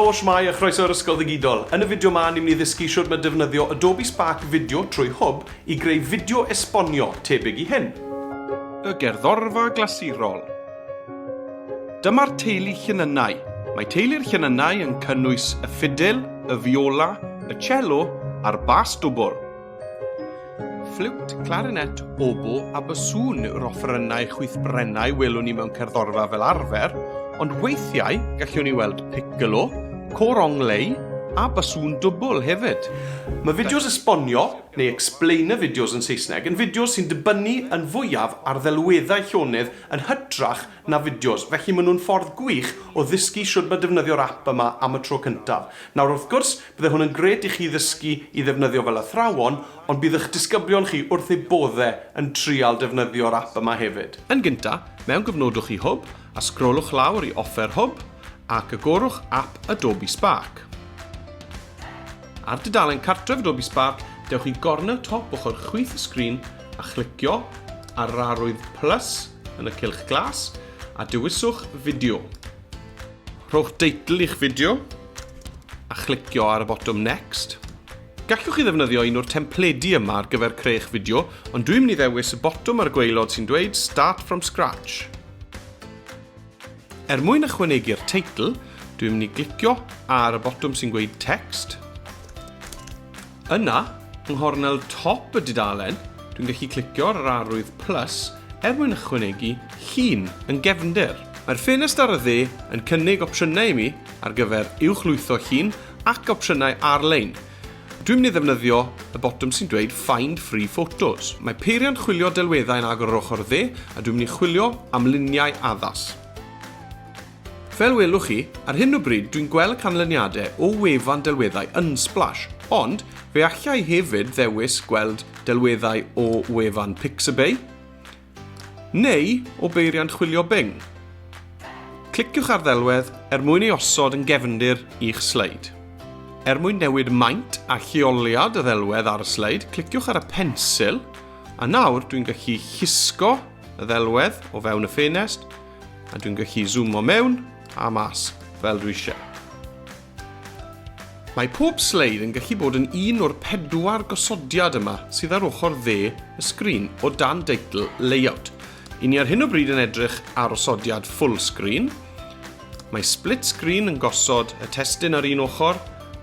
Helo, shwmae a chroeso i'r Ysgol Ddigidol. Yn y fideo 'ma, ni'n mynd i ddysgu shwt mae defnyddio Adobe Spark Video trwy Hwb i greu fideo esbonio tebyg i hyn. Y Gerddorfa Glasurol. Dyma'r teulu llinynnau. Mae teulu'r llinynnau yn cynnwys y ffidil, y fiola, y cello a'r bas dwbl. Ffliwt, clarinet, obo a basŵn yw'r offerynnau chwythbrennau welwn ni mewn cerddorfa fel arfer, ond weithiau gallwn ni weld piccolo, cor anglais a basŵn dwbl hefyd. Mae fideos esbonio, neu explainer videos yn Saesneg, yn fideos sy'n dibynnu yn fwyaf ar ddelweddau llonydd yn hytrach na fideos, felly maen nhw'n ffordd gwych o ddysgu shwt mae defnyddio'r ap yma am y tro cyntaf. Nawr wrth gwrs, Bydde hwn yn grêt i chi ddysgu i ddefnyddio fel athrawon, ond bydd ych disgyblion chi wrth eu bodde yn trial defnyddio'r ap yma hefyd. Yn gynta, mewngofnodwch i Hwb a sgrolwch lawr i Offer Hwb ac agorwch ap Adobe Spark. Ar dudalen cartref Adobe Spark, dewch i gornel top ochr chwith y sgrin a chlicio ar yr arwydd plus yn y cylch glas a dewiswch Fideo. Rhowch deitl i'ch fideo a chlicio ar y botwm Next. Gallwch chi ddefnyddio un o'r templedi yma ar gyfer creu'ch fideo, ond dwi'n mynd i ddewis y botwm ar y gwaelod sy'n dweud Start from Scratch. Er mwyn ychwanegu'r teitl, dwi'n mynd i glicio ar y botwm sy'n gweud Text. Yna, yng nghornel top y dudalen, dwi'n gallu clicio ar yr arwydd plus er mwyn ychwanegu llun yn gefndir. Mae'r ffenest ar y dde yn cynnig opsiynau i mi ar gyfer uwchlwytho llun ac opsiynau ar-lein. Dwi'n mynd i ddefnyddio y botwm sy'n dweud Find Free Photos. Mae peiriant chwilio delweddau yn agor ar ochr y dde a dwi'n mynd i chwilio am luniau addas. Fel welwch chi, ar hyn o bryd dwi'n gweld canlyniadau o wefan delweddau Unsplash, ond fe alla i hefyd ddewis gweld delweddau o wefan Pixabay, neu o beiriant chwilio Bing. Cliciwch ar ddelwedd er mwyn ei osod yn gefndir i'ch sleid. Er mwyn newid maint a lleoliad y ddelwedd ar y sleid, cliciwch ar y pensil, a nawr dwi'n gallu llusgo y ddelwedd o fewn y ffenest, A dwi'n gallu zoomo mewn a mas fel dwi eisiau. Mae pob sleid yn gallu bod yn un o'r pedwar gosodiad yma sydd ar ochr dde y sgrin o dan deitl Layout. I ni ar hyn o bryd yn edrych ar osodiad full screen. Mae split screen yn gosod y testun ar un ochr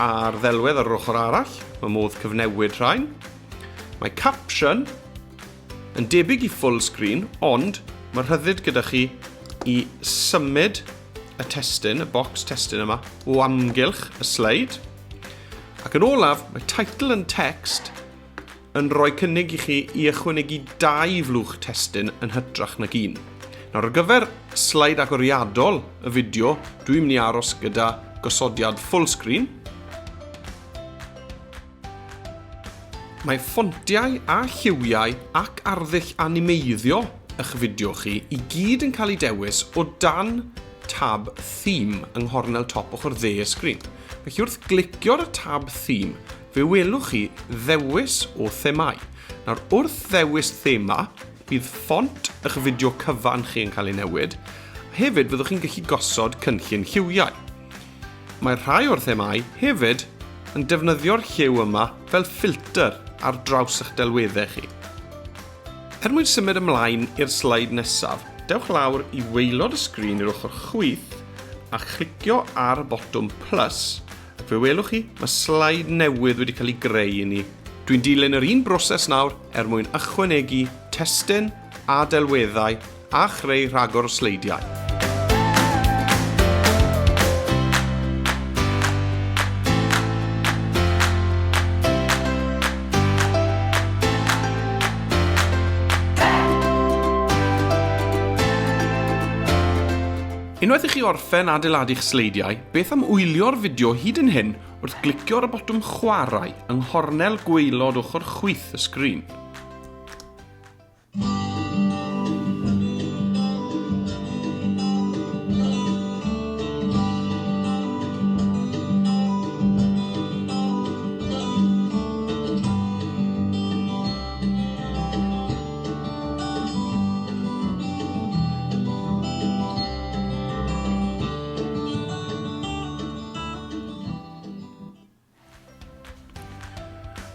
a'r ddelwedd ar yr ochr arall. Mae modd cyfnewid rhain. Mae caption Yn debyg i full screen, ond mae rhyddid gyda chi i symud y testun, y bocs testun yma, o amgylch y sleid. Ac yn olaf, mae title and text yn rhoi cynnig i chi i ychwanegu dau flwch testun yn hytrach nag un. Nawr, ar gyfer sleid agoriadol y fideo, dwi'n mynd i aros gyda gosodiad full screen. Mae ffontiau a lliwiau ac arddull animeiddio eich fideo chi i gyd yn cael eu dewis o dan tab Theme yng nghornel top ochr dde y sgrin. Felly wrth glicio ar y tab Theme, fe welwch chi ddewis o themâu. Nawr wrth ddewis thema, bydd ffont eich fideo cyfan chi yn cael ei newid. Hefyd fyddwch chi'n gallu gosod cynllun lliwiau. Mae rhai o'r themâu hefyd yn defnyddio'r lliw yma fel ffilter ar draws eich delweddau chi. Er mwyn symud ymlaen i'r sleid nesaf, dewch lawr i waelod y sgrin i'r ochr chwith a chlicio ar y botwm plus ac fe welwch chi mae sleid newydd wedi cael ei greu i ni. Dwi'n dilyn yr un broses nawr er mwyn ychwanegu testun a delweddau a chreu rhagor o sleidiau. Unwaith i chi orffen adeiladu'ch sleidiau, beth am wylio'r fideo hyd yn hyn wrth glicio ar y botwm Chwarae yng nghornel gwaelod ochr chwith y sgrin.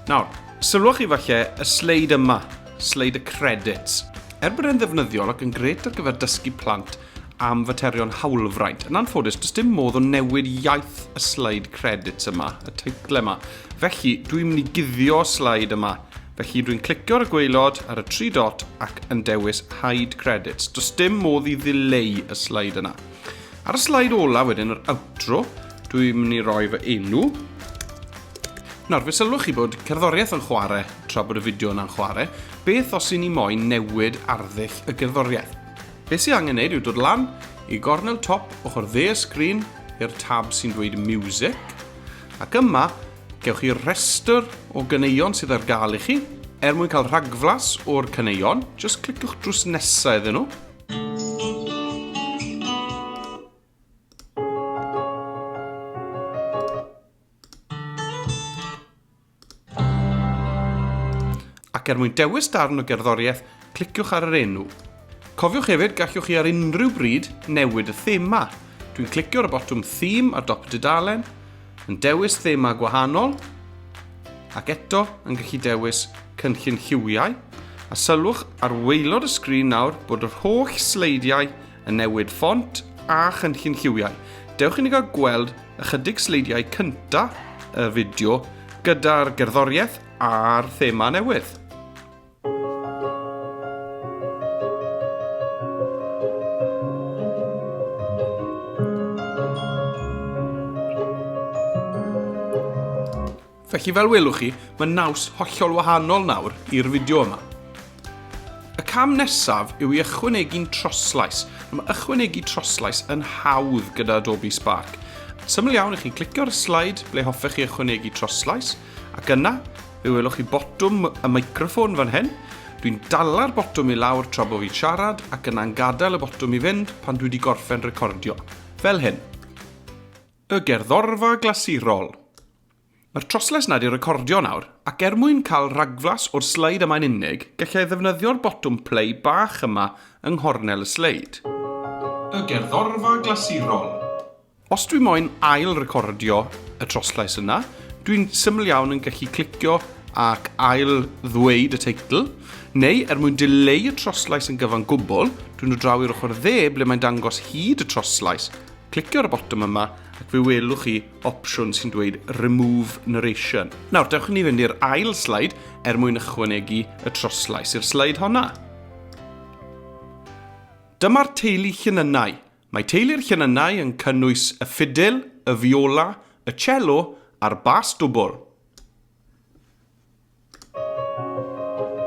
Nawr, sylwch chi falle y sleid yma, sleid y credits. Er bod e'n ddefnyddiol ac yn grêt ar gyfer dysgu plant am faterion hawlfraint, yn anffodus does dim modd o newid iaith y sleid credits yma, y teitle yma. Felly, dwi'n mynd i guddio sleid yma. Felly, dwi'n clicio ar y gwaelod ar y tri dot ac yn dewis Hide Credits. Does dim modd i ddileu y sleid yna. Ar y sleid ola wedyn, yr outro, dwi'n mynd i roi fy enw. Nawr, fe sylwch chi bod cerddoriaeth yn chwarae tra bod y fideo yna'n chwarae. Beth os i ni moyn newid arddull y gerddoriaeth? Beth sydd angen neud yw dod lan i gornel top ochr dde y sgrin i'r tab sy'n dweud Music, ac yma gewch chi rhestr o ganeuon sydd ar gael i chi. Er mwyn cael rhagflas o'r caneuon, jyst cliciwch drws nesaf iddyn nhw. Ac er mwyn dewis darn o gerddoriaeth, cliciwch ar yr enw. Cofiwch hefyd, gallwch chi ar unrhyw bryd newid y thema. Dwi'n clicio ar y botwm Theme ar dop y dudalen, yn dewis thema gwahanol, ac eto yn gallu dewis cynllun lliwiau, a sylwch ar waelod y sgrin nawr bod yr holl sleidiau yn newid ffont a chynllun lliwiau. Dewch i ni gael gweld ychydig sleidiau cynta y fideo gyda'r gerddoriaeth a'r thema newydd. Felly fel welwch chi, mae naws hollol wahanol nawr i'r fideo yma. Y cam nesaf yw i ychwanegu'n troslais. Mae ychwanegu troslais yn hawdd gyda Adobe Spark. Syml iawn i chi clicio ar y sleid ble hoffech chi ychwanegu troslais, ac yna fe welwch chi botwm y meicroffon fan hyn. Dwi'n dala'r botwm i lawr tra bo fi'n siarad ac yna'n gadael y botwm i fynd pan dwi wedi gorffen recordio. Fel hyn. Y gerddorfa glasurol. Mae'r troslais 'na 'di recordio nawr, ac er mwyn cael rhagflas o'r sleid yma'n unig, gallai ddefnyddio'r botwm play bach yma yng nghornel y sleid. Y gerddorfa glasurol. Os dwi moyn ail-recordio y troslais yna, dwi'n syml iawn yn gallu clicio ac ail-ddweud y teitl, neu er mwyn dileu y troslais yn gyfan gwbl, dwi'n dod draw i'r ochr dde ble mae'n dangos hyd y troslais, Clicio ar y botwm yma ac fe welwch chi opsiwn sy'n dweud Remove Narration. Nawr, dewch i ni fynd i'r ail sleid er mwyn ychwanegu y troslais i'r sleid honna. Dyma'r teulu llinynnau. Mae teulu'r llinynnau yn cynnwys y ffidil, y fiola, y cello a'r bas dwbl.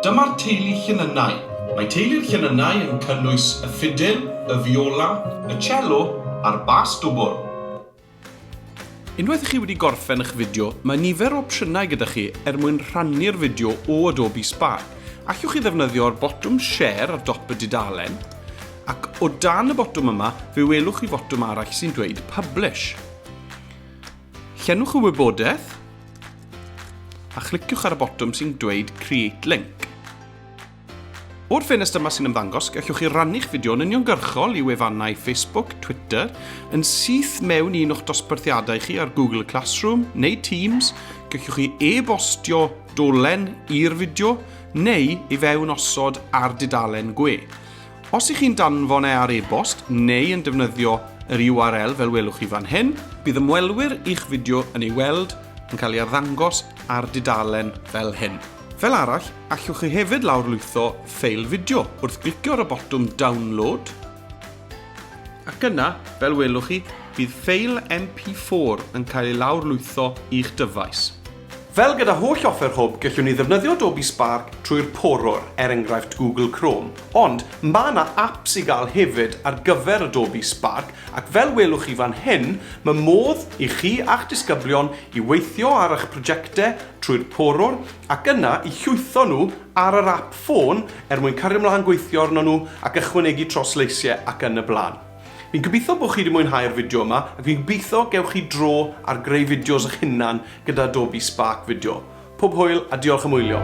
Dyma'r teulu llinynnau. Mae teulu'r llinynnau yn cynnwys y ffidil, y fiola, y cello a'r bas dwbl. Unwaith i chi wedi gorffen eich fideo, mae nifer o opsiynau gyda chi er mwyn rhannu'r fideo o Adobe Spark. Allwch chi ddefnyddio'r botwm Share ar dop y dudalen, ac o dan y botwm yma fe welwch chi fotwm arall sy'n dweud Publish. Llenwch y wybodaeth a chliciwch ar y botwm sy'n dweud Create Link. O'r ffenest yma sy'n ymddangos, gallwch chi rannu'ch fideo yn uniongyrchol i wefannau Facebook, Twitter, yn syth mewn un o'ch dosbarthiadau chi ar Google Classroom neu Teams, gallwch chi e-bostio dolen i'r fideo neu i fewn osod ar dudalen gwe. Os ych chi'n danfon e ar e-bost neu yn defnyddio yr URL fel welwch chi fan hyn, bydd ymwelwyr i'ch fideo yn ei weld yn cael ei arddangos ar dudalen fel hyn. Fel arall, allwch chi hefyd lawrlwytho ffeil fideo wrth glicio ar y botwm Download, ac yna, fel welwch chi, bydd ffeil MP4 yn cael ei lawrlwytho i'ch dyfais. Fel gyda holl offer Hwb, gallwn ni ddefnyddio Adobe Spark trwy'r porwr, er enghraifft Google Chrome. Ond, mae yna apps i gael hefyd ar gyfer Adobe Spark, ac fel welwch chi fan hyn, mae modd i chi a'ch disgyblion i weithio ar eich prosiectau trwy'r porwr, ac yna i llwytho nhw ar yr app ffôn er mwyn cario mlaen gweithio arno nhw ac ychwanegu trosleisiau ac yn y blaen. Fi'n gobeithio bod chi wedi mwynhau'r fideo yma, ac fi'n gobeithio gewch chi dro ar greu fideos eich hunan gyda Adobe Spark Video. Pob hwyl a diolch am wylio.